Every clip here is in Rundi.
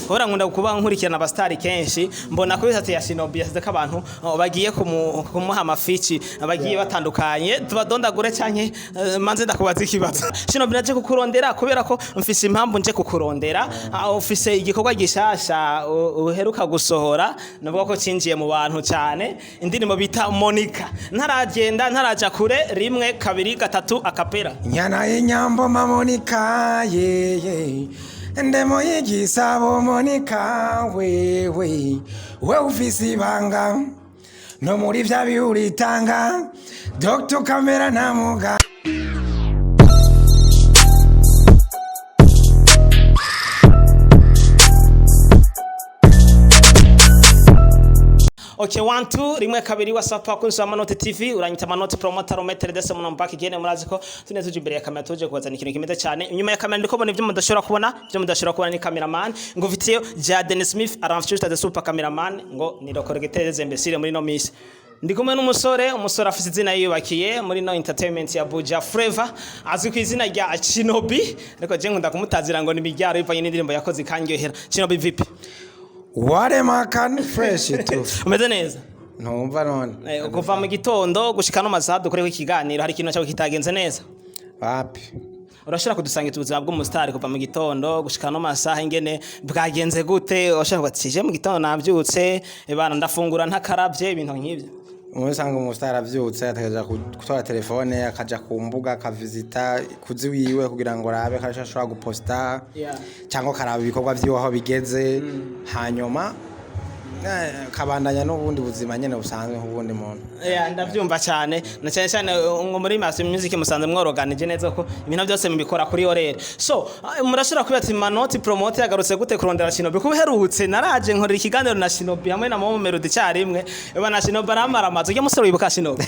Kubera nkunda kuba nkurikirana abastari kenshi, mbona kuri statut ya Shinobi yasize ko abantu bagiye kumuha amafici bagiye batandukanye. Tubadondagure canke manze ndakubaza ikibazo? Shinobi, naje kukurondera kubera ko mfise impamvu nje kukurondera. Ufise igikorwa gishasha uheruka gusohora, navuga ko cinjiye mu bantu cyane, indirimbo bita Monica. Ntaragenda, ntaraja kure, rimwe, kabiri, gatatu, a cappella. Nyana y'inyambo ma Monica, yeye ndemo y'igisabo Monica, wewe we ufise ibanga no muri vya bihuritanga Dr. Kamera na muga. Okay, one, two, rimwe, kabiri, what's up bakunzi wa Manoti TV? Uranyita Manoti Promoter, Rometere dese muno mbaki gene. Murazi ko tune tuje imbere ya kamera, tuje kubazana ikintu kimeze cyane. Inyuma ya kamera ndiko mbona ibyo mudashobora kubona. Ibyo mudashobora kubona ni cameraman ngo mfitiye Jaden Smith aramfite, the super cameraman, ngo ni recorrecteur imbécile muri no miss. Ndi kumwe n'umusore, umusore afise izina yiyubakiye muri no entertainment ya Buja Flavor, azwi ku izina rya Shinobi, ariko je nkunda kumutazira ngo ni Miryaro bivanye n'indirimbo yakoze ikanyohera. Shinobi, vipi? Waremakan fresh tu. Umeze neza? Ntumva none? Kuva mu gitondo gushika no masaha dukoreho ikiganiro, hari ikintu cyawe kitagenze neza? Wapi. Urashobora kudusangiza ubuzima bw'umusitari kuva mu gitondo gushika no masaha, ingene bwagenze gute? Urashobora kuba ati: "Je mu gitondo nabyutse, bana ndafungura ntakaravye," ibintu nk'ibyo. Umuntu usanga umusitari avyutse ategereza gutora telefone, akaja ku mbuga, akavizita kuzi wiwe kugira ngo arabe ko ashobora guposta cyangwa akaraba ibikorwa vyiwe aho bigeze, hanyuma akabandanya n'ubundi buzima nyene busanzwe nk'ubundi muntu. Yeah, ndavyumva cyane, na cyane cyane ngo muri Master Music musanze mworoganije neza, ko ibintu byose mubikora kuri horaire. So murashobora kuba ati: "Manoti Promote yagarutse gute kurondera Shinobi?" Kuba uherutse naraje nkorera ikiganiro na Shinobi hamwe na Momo Melody cyarimwe, eba na Shinobi aramara amazu. Ujya musore, wibuka Shinobi?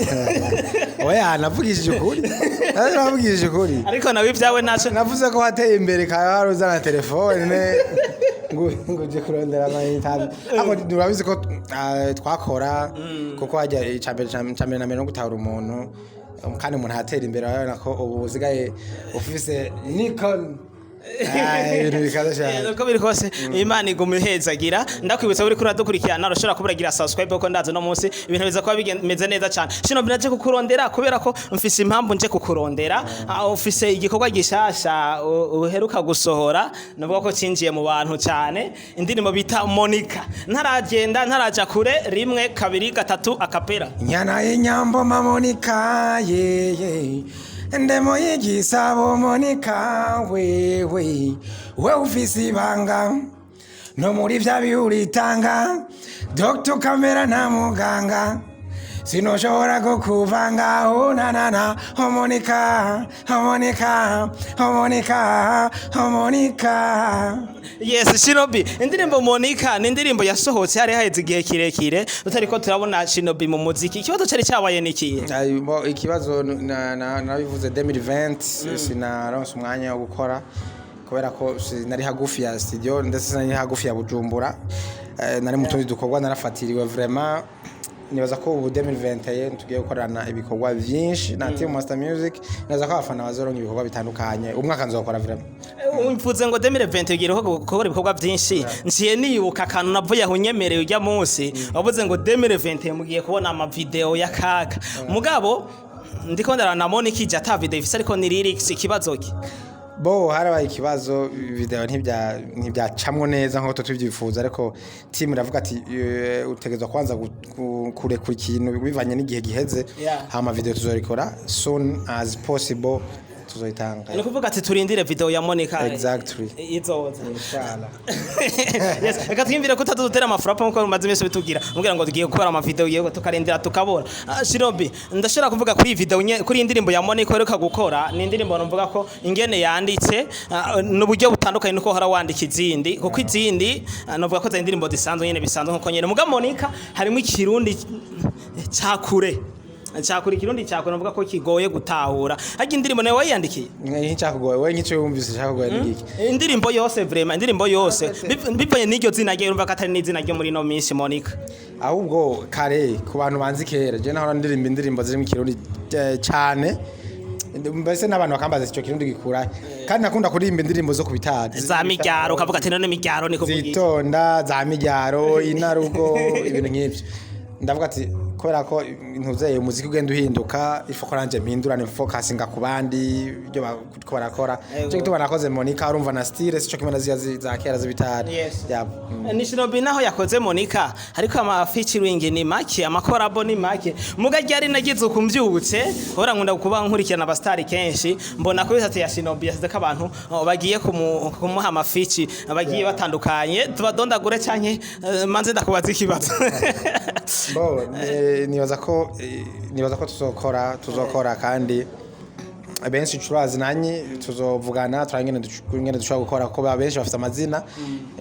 Oya, navugishije ukuri, navugishije ukuri. Ariko nawe ibyawe ntaco. Navuze ko wateye imbere kawe waruzana telefone ngo uje kurondera amayinite, ariko urabizi ko twakora kuko hajya icambere icambere na mbere no gutahura umuntu, kandi umuntu atera imbere, urabona ko ubu usigaye ufise Nikon. Ibintu bikaze cyane. Uko biri kose Imana iguma ihezagira. Ndakwibutsa, uri kuri dukurikirana, urashobora kuba uragira subscribe, kuko ndazi no munsi ibintu biza kuba bimeze neza cyane. Shinobi, naje kukurondera kubera ko mfise impamvu nje kukurondera. Ufise igikorwa gishasha uheruka gusohora, navuga ko cinjiye mu bantu cyane, indirimbo bita Monica. Ntaragenda, ntaraja kure, rimwe, kabiri, gatatu, a cappella. Nyana y'inyambo ma Monica, yeye ndemo y'igisabo Monica, wewe we ufise ibanga no muri vya bihuritanga Dr. Kamera na muganga sinoshobora kukuvanga, oh na na na, oh Monica, oh Monica, oh Monica, oh Monica. Yes, Shinobi, indirimbo Monica ni indirimbo yasohotse hari haheze igihe kirekire tutariko turabona Shinobi mu muziki. Ikibazo cari cyabaye nikiye? Ay, bo, ikibazo nabivuze 2020 sinaronse umwanya wo gukora kubera ko sinari hagufi ya studio, ndetse sinari hagufi ya Bujumbura. Nari mu tundi dukorwa, narafatiriwe vraiment. Nibaza ko ubu 2021 tugiye gukorana ibikorwa vyinshi na Team Master Music. Nibaza ko abafana bazoronka ibikorwa bitandukanye. Umwaka nzokora vraiment. Mvuze ngo 2020 ugiye gukora ibikorwa byinshi, nciye nibuka akantu navuye aho unyemereye ujya munsi wavuze ngo 2020 mugiye kubona ama video ya kaga. Mugabo ndiko ndarana Monica ije ata video ifise, ariko ni lyrics. Ikibazo ki? Bo, harabaye ikibazo, video ntibyacamwo neza nkuko tubyifuza, ariko team iravuga ati utegerezwa kwanza kurekura ikintu bivanye n'igihe giheze. Hama video tuzorikora soon as possible, tuzoyitanga. Ni ukuvuga ati turindire video ya Monica. Exactly. Izoza. Inshallah. Yes, reka twiyumvire ko utadutera amafrapa nkuko umaze iminsi bitubwira, mubwira ngo tugiye gukora ama video, yego, tukarindira tukabura. Shinobi, ndashobora kuvuga kuri iyi video kuri iyi ndirimbo ya Monica uheruka gukora, ni indirimbo numvuga ko ingene yanditse n'uburyo butandukanye nuko hora wandika izindi, kuko izindi novuga ko zari indirimbo zisanzwe nyene, bisanzwe nkuko nyene. Muga Monica harimo ikirundi cakure cakure, ikirundi cakure novuga ko kigoye gutahura. Harya indirimbo nawe wayiyandikiye? Nk'icyakugoye we, nk'icyo wumvise cyakugoye ni giki? Indirimbo yose vraiment, indirimbo yose bivanye n'iryo zina rye, urumva ko atari n'izina ryo muri ino minsi, Monica. Ahubwo kare ku bantu banzi kera, je nahora ndirimba indirimbo zirimo ikirundi cyane. Mbese n'abantu bakambaza ico Kirundi gikura, kandi nakunda kuririmba indirimbo zo kubitari. Za migyaro, ukavuga ati none migyaro ni kuvuga iki? Zitonda za migyaro, inarugo, ibintu nk'ivyo. Ndavuga ati kubera ko ntuzeye umuziki ugenda uhinduka, ifo ko nanje mpindurane, focusinga ku bandi ibyo ko barakora. Cyo gituma nakoze Monica, urumva na style sico kimwe na ziya za kera z'ibitari. Yeah. Ni Shinobi naho yakoze Monica, ariko ama featuring ni make, ama collabo ni make. Muga ryari nagize ukumvyutse hora nkunda kuba nkurikirana abastari kenshi, mbona ko ati ya Shinobi yasize ko abantu, oh, bagiye kumuha ama feat bagiye batandukanye. Tubadondagure canke manze ndakubaza ikibazo? Bo, nibaza ko tuzokora kandi benshi turazi nanyi tuzovugana turangene ingene dushobora gukora, ko benshi bafite amazina.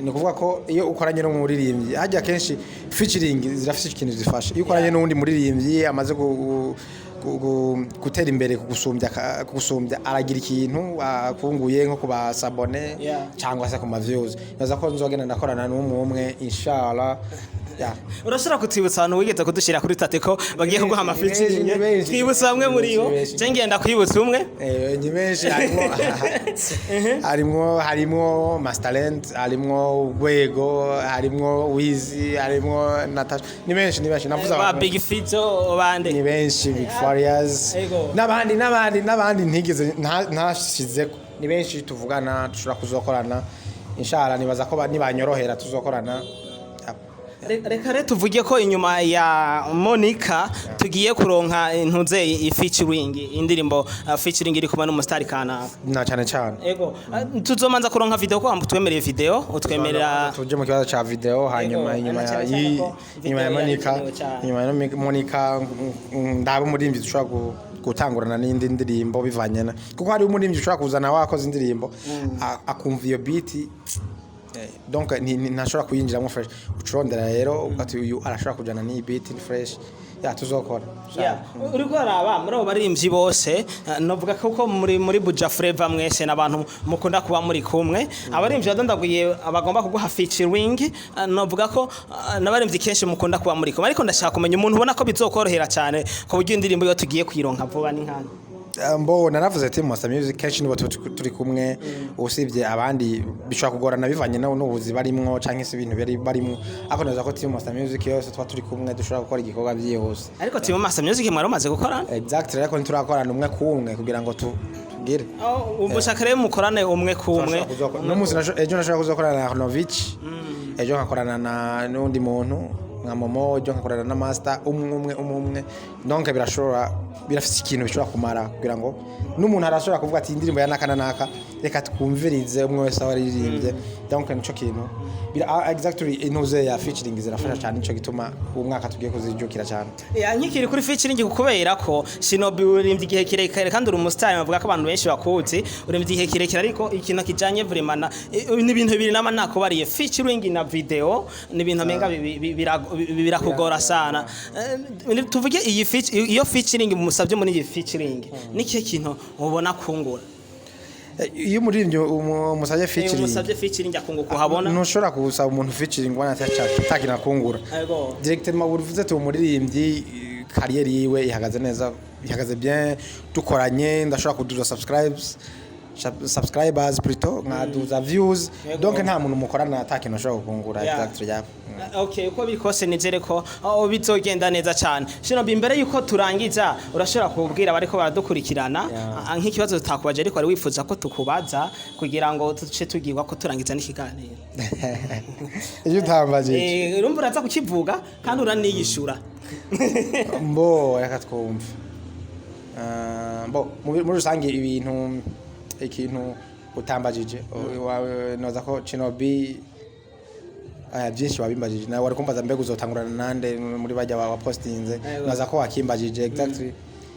Ni ukuvuga ko iyo ukoranye n'umuririmbyi hajya kenshi featuring zirafite ikintu zifasha. Iyo ukoranye n'uwundi muririmbyi amaze gutera imbere kugusumbya, aragira ikintu akunguye nko ku basabone cyangwa se ku ma views. Nibaza ko nzogenda ndakorana n'umwe umwe, inshallah, yeah. Urashobora kutwibutsa abantu wigeze kudushira kuri tate ko bagiye kuguha Ni benshi, ama featuring? ni benshi. Twibutsa bamwe muri bo. Ni benshi. Je ngenda kwibutsa umwe. Ni benshi, harimwo Masterland, harimwo Rwego, harimwo Wizi, harimwo Natasha. Ni benshi, ni benshi navuze ba abantu. Big Fizzo bande? Ni benshi, Big Farious Ego. n'abandi n'abandi n'abandi ntigeze ntashizeko. Ni benshi tuvugana, dushobora kuzokorana, inshallah. Nibaza ko nibanyorohera tuzokorana. Reka rero tuvuge ko inyuma ya Monica tugiye kuronka intuze featuring, indirimbo featuring iri kumwe n'umusitari kanaka. Na cyane cyane. Ego, tuzomanza kuronka video ko twemereye video utwemerera. Tuje mu kibazo ca video hanyuma Ego, inyuma na ya cyane cyane ko inyuma ya video Monica yarikenewe cyane. Inyuma ya Monica ndaba umuririmbyi dushobora gutangurana n'indi ndirimbo bivanye na kuko hari umuririmbyi ushobora kuzana wakoze indirimbo, akumva iyo beat, donc ntashobora kuyinjiramo fresh. Ucurondera rero ugati uyu arashobora kujana n'iyi beat, ni fresh ya tuzokora. Yeah. Uriko araba muri abo baririmbyi bose, novuga kuko muri Buja Flava mwese n'abantu mukunda kuba muri kumwe, abaririmbyi badondaguye abagomba kuguha featuring, novuga ko n'abaririmbyi kenshi mukunda kuba muri kumwe, ariko ndashaka kumenya umuntu ubona ko bizokorohera cyane ku buryo indirimbo iyo tugiye kuyironka vuba ni nkani? Mbo naravuze ati Master Music kenshi nibo tuba turi kumwe. Usibye abandi bishobora kugorana bivanye n'ubuzi barimwo canke se ibintu bari barimwo, ariko naza ko team Master Music yose tuba turi kumwe, dushobora gukora igikorwa byihuse. Ariko team Master Music mwari mumaze gukora? Exactly, ariko ntiturakorana umwe kumwe kugira ngo tugire. Umushaka rero mukorane umwe kumwe. No munsi ejo nashobora kuzokorana na Arnovich, ejo nkakorana na n'undi muntu nka Momo, ejo nkakorana na Master, umwe umwe umwe umwe. Donc birashobora, birafite ikintu bishobora kumara kugira ngo n'umuntu arashobora kuvuga ati indirimbo ya naka na naka, reka twumvirize umwe wese aho aririmbye. Donc nico kintu exactly, intuze ya featuring zirafasha cyane, nico gituma uwo mwaka tugiye kuzijukira cyane. Ya, nkikiri kuri featuring, kubera ko Shinobi urimbye igihe kirekire kandi uri umustar, bavuga ko abantu benshi bakuzi, urimbye igihe kirekire, ariko ikintu kijanye vraiment na ni ibintu bibiri nama nakubariye, featuring na video, ni ibintu amenga birakugora sana. Tuvuge iyi iyo featuring musabye, muri iyi featuring ni kihe kintu ubona kungura? Iyo umuririmbyi umusabye featuring, Umusabye featuring akunguka uhabona? Ntushobora gusaba umuntu featuring ubona atakintu akungura. Directement uvuze ati umuririmbyi carrière yiwe ihagaze neza, ihagaze bien, dukoranye ndashobora kuduza subscribes, subscribers plutôt, nkaduza views. Donc nta muntu mukorana atakintu ashobora gukungura. Exactly, yeah. Okay, uko biri kose nizere ko, oh, bizogenda neza cyane. Shinobi, imbere yuko turangiza, urashobora kubwira abariko baradukurikirana nk'ikibazo tutakubaje ariko wari wifuza ko tukubaza kugira ngo tuce tugirwa ko turangiza n'ikiganiro? Iyo utambajije. Urumva uraza kukivuga kandi uraniyishura. Mbo reka twumve. Mbo muri rusange ibintu ikintu utambajije, noza ko Chinobi aya byinshi wabimbajije, nawe wari kumbaza mbega uzotangurana nande muri bajya wa postinze. Naza ko wakimbajije exactly,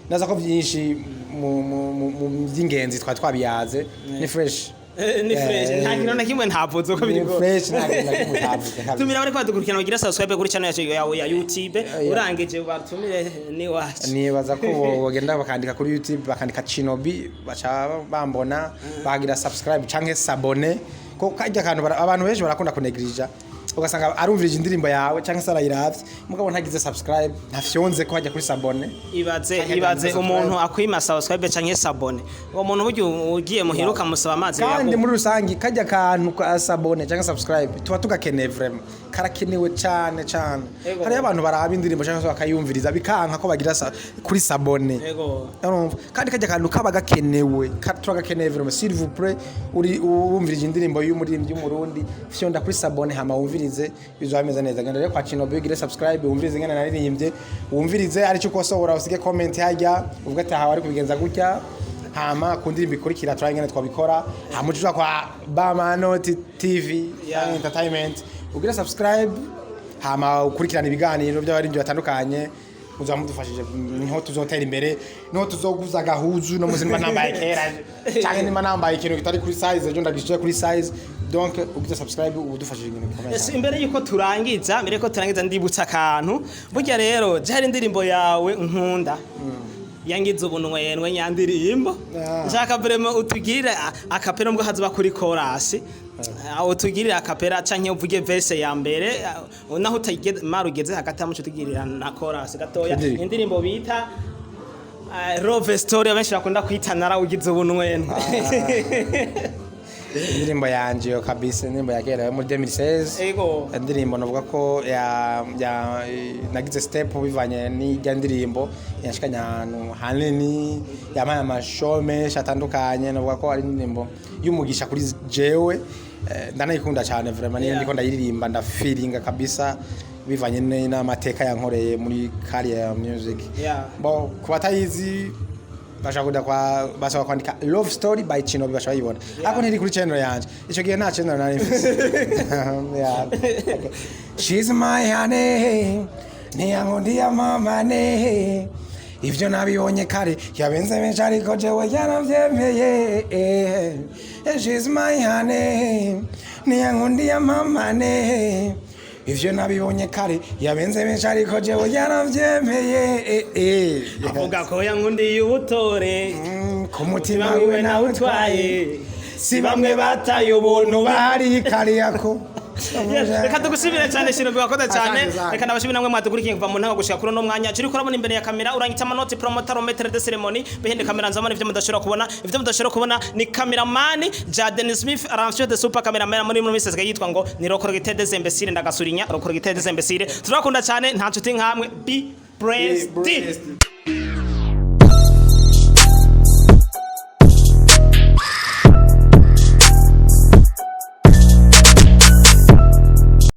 naza ko byinshi mu by'ingenzi twari twabiyaze, ni fresh. Ni fresh, nta kintu na kimwe ntavuze uko biri Ni kose. fresh, nta kintu na kimwe utavuze kabisa. Tumira bariko badukurikirana bagira subscribe kuri channel yacu yawe ya YouTube. Urangije batumire ni wacu. Nibaza ko bogenda bakandika kuri YouTube, bakandika Chinobi, baca bambona, bagira subscribe canke s'abonner, ko kajya kantu abantu benshi barakunda kunegrija. Ugasanga arumvirije indirimbo yawe cyangwa se arayiravye, mugabo ntagize subscribe, ntafyonze ko hajya kuri s'abonner. Ibaze, Canke ibaze subscribe. Umuntu akwima subscribe canke s'abonner, uwo muntu burya ugiye muhira ukamusaba amazi Kandi biraguha. muri rusange kajya kantu ka s'abonner cyangwa subscribe tuba tugakeneye, vraiment karakenewe cyane cyane. Hariyo abantu baraba indirimbo cyangwa se bakayumviriza, bikanka ko bagira kuri s'abonner. Urumva? Kandi kajya kantu kaba gakenewe, turagakeneye vraiment. S'il vous plaît, uri wumvirije indirimbo y'umuririmbyi w'Umurundi, fyonda kuri s'abonner, hama wumvirize, bizoba bimeze neza. Genda rero kwa Chinobi, ugire subscribe, wumvirize ingene naririmbye, wumvirize aricyo ukosora, usige comment hajya uvuga ati aha wari kubigenza gutya, hama ku ndirimbo ikurikira turabe ingene twabikora. Hama uca uja kwa Bamanoti TV Entertainment, ugire subscribe, hama ukurikirana ibiganiro by'abaririmbyi batandukanye. Muzaba mudufashije, niho tuzotera imbere, niho tuzoguza agahuzu. No muzi nimba nambaye kera cyangwa nimba nambaye ikintu kitari kuri size, ejo ndagishije kuri size. Donc ugize subscribe uba udufashije ibintu bikomeye Ese cyane. Imbere yuko turangiza, ndibutsa akantu. Burya rero jari indirimbo yawe nkunda yangize ubunwenwe, nyandirimbo. Nshaka vraiment utugirire a cappella, mbwo hazoba kuri chorus. Utugirire a cappella canke uvuge verse ya mbere, naho utageze mara ugeze hagati amuco tugirira na chorus gatoya. Indirimbo. Indirimbo bita Love Story, benshi bakunda kwita Narawugize Ubunwenwe. Indirimbo yanje yo kabisa, indirimbo ya kera yo muri 2016. Indirimbo navuga ko ya nagize step bivanye n'ijya ndirimbo yanshikanye ahantu hanini, yampaye amashow menshi atandukanye. Navuga ko ari indirimbo y'umugisha kuri jewe. Ndanayikunda cyane vraiment niyo ndiko ndayiririmba ndafeelinga kabisa bivanye n'amateka yankoreye muri career ya music. Bo ku batayizi bashaka kuja kwa bashaka kwandika Love Story by Chinobi, bashaka bayibona, ariko ntiri kuri channel yanje. Ico gihe nta channel nari mfise. Yeah. Okay. She's my honey, ntiyankundiye mama ne, ivyo nabibonye kare, yabenze benshi ariko jewe yaravyemeye. She's my honey, ntiyankundiye mama ne, ivyo nabibonye kare, yabenze benshi ariko jewe yaravyemeye. Avuga ko yankundiye ubutore, ku mutima wiwe wiwe nawe utwaye, si bamwe bataye ubuntu bahari kariyako. Yes, reka tugushimire cyane Shino, wakoze cyane. Asante sana. Reka nabashimire namwe mwadukurikiye kuva mu ntango gushika kuri uno mwanya. Turi kurabona imbere ya kamera, urangita Amanoti Promoter, maître de cérémonie. Behind kamera nzabona ivyo mudashobora kubona. Ivyo mudashobora kubona ni cameraman Jaden Smith Aramfio, the super cameraman. Muri minsi asigaye yitwa ngo ni Rokorogite des imbéciles. Ndagasurinya Rokorogite des imbéciles. Turakunda cyane, nta nshuti nkamwe. Be blessed. Be blessed.